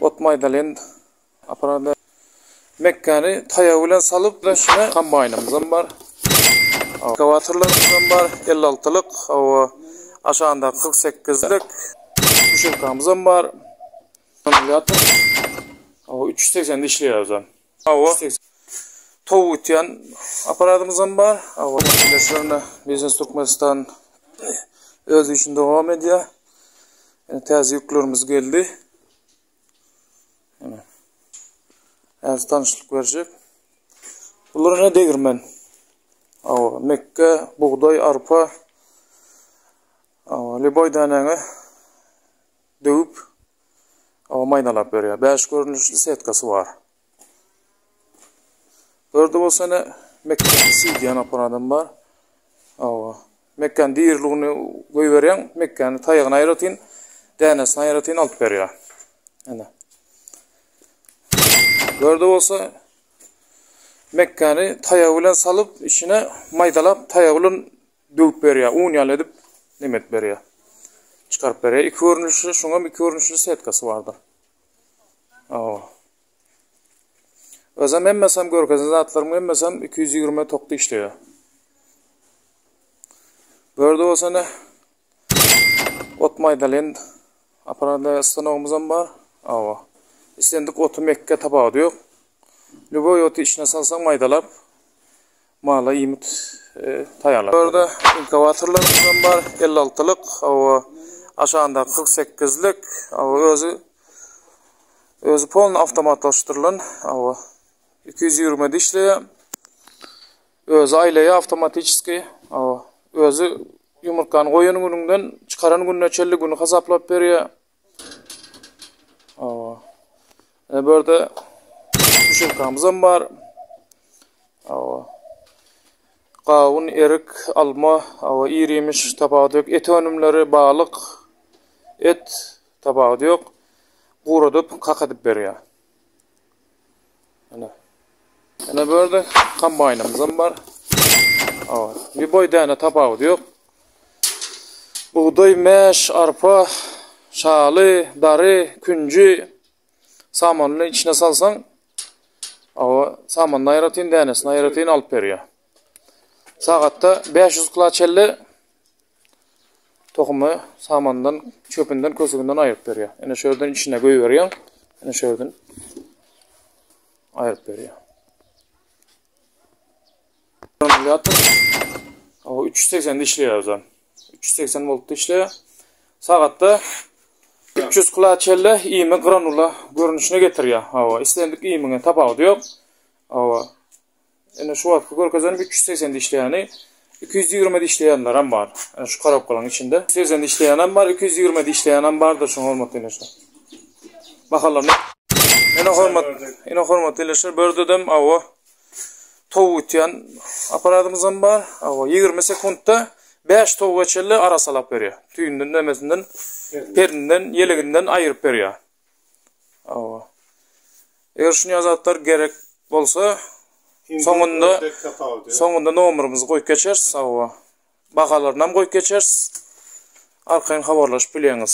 Ot maýdalyn aparat. Mekgäni taýagy bilen salyp, şuna kombaýnymyzam bar. Ekskawatorlarymyzam bar, 56-lyk, hawa, aşagynda 48-lik suşilkamyzam bar. Akkumulýator. Hawa, 380-de işleýär özem. Hawa, towuk ütýän apparatymyzam bar. Hawa, Biznes Türkmenistan öz işini dowam edýär. Ýene täze ýüklerimiz geldi. Ýene häzir tanyşlyk berjek. Bular ne degirmen. Hawa, mekge, bugdaý, arpa. Hawa, lýuboý dänäňi döwüp, hawa maýdalap berýär. 5 görnüşli setkasy bar. Bu ýerde bolsa ene mekgäni siýdýän apparadam bar. Hawa. Mekgäni diriligini goýberýäň, mekgäni taýagyny aýratyn, dänesini aýratyn alyp berýär. Ene. Bu ýerde bolsa mekgäni taýagy bilen salyp, içine maýdalap taýagy bilen döwüp berýär, un ýaly edip neme edip berýär. Çykaryp berýär. Iki görnüşli, şuňam iki görnüşli setkasy bardyr. Hawa. Özem hemmesem görkezen zatlarymyň hemmesem 220 tokda işleýär. Bu ýerde bolsa ne ot maýdalyn aparatly stanogymyzam bar. Hawa. Islendik oty mekge tapawudy ýok. Lýuboý oty içine salsaň maýdalap mala iýmit e, taýýarlap. Bu ýerde inkubatorlarymyzam bar. 56-lyk, hawa, aşagynda 48-lik, hawa, özi özi polny awtomatlaşdyrylan, hawa, 220-de işleýär. Özi aýlaýar awtomatiçeski, hawa, özi ýumurtgany goýan günüňden çykaran gününe çenli güni hasaplap berýär. Hawa. E, bu ýerde suşilkamyzam bar. Hawa. Gawun, erik, alma, hawa, ir-iýmiş tapawudy ýok. Et önümleri, balyk, et tapawudy ýok. Guradyp, kakadyp berýär. Ene. Ene bu ýerde kombaýnymyzam bar. Hawa, lýuboý däne tapawudy ýok. Bugdaý, mäş, arpa, şaly, dary, künji samanyny içine salsaň, hawa, samanyny aýratyn, dänesini aýratyn alyp berýär. Sagatda 500 kila çenli tohumy samandan, çöpünden, kösüginden aýryp berýär. Ene şu ýerden içine goýberýäň. Ene şu ýerden aýryp berýär. Akkumulýator o 380 işleýär özem. 380 voltda işleýär. Sagatda 300 kila çenli iými granula görnüşine getirýär. Hawa, islendik iýmiňe tapawudy ýok. Hawa. Ine şu wagtky görkezenim 380 işleýäni, 220 işleýänler hem bar. Ine şu korobkalaryň içinde. 380 işleýän hem bar, 220 işleýän hem bardyr şuň hormatly ildeşler. Bahalaryny Ine hormat, ine hormatly ildeşler, bu ýerde awa towuk ütýän aparatymyz hem bar. Awa 20 sekuntda 5 towuga çenli arasalap berýär. Tüýünden, nemesinden, perinden, ýeleginden aýyryp berýär. Awa. Eger şuny zatlar gerek bolsa, soňunda soňunda nomerimizi goýup geçeris, hawa. Bahalaryny hem goýup geçeris. Arkaýyn habarlaşyp bilýäňiz.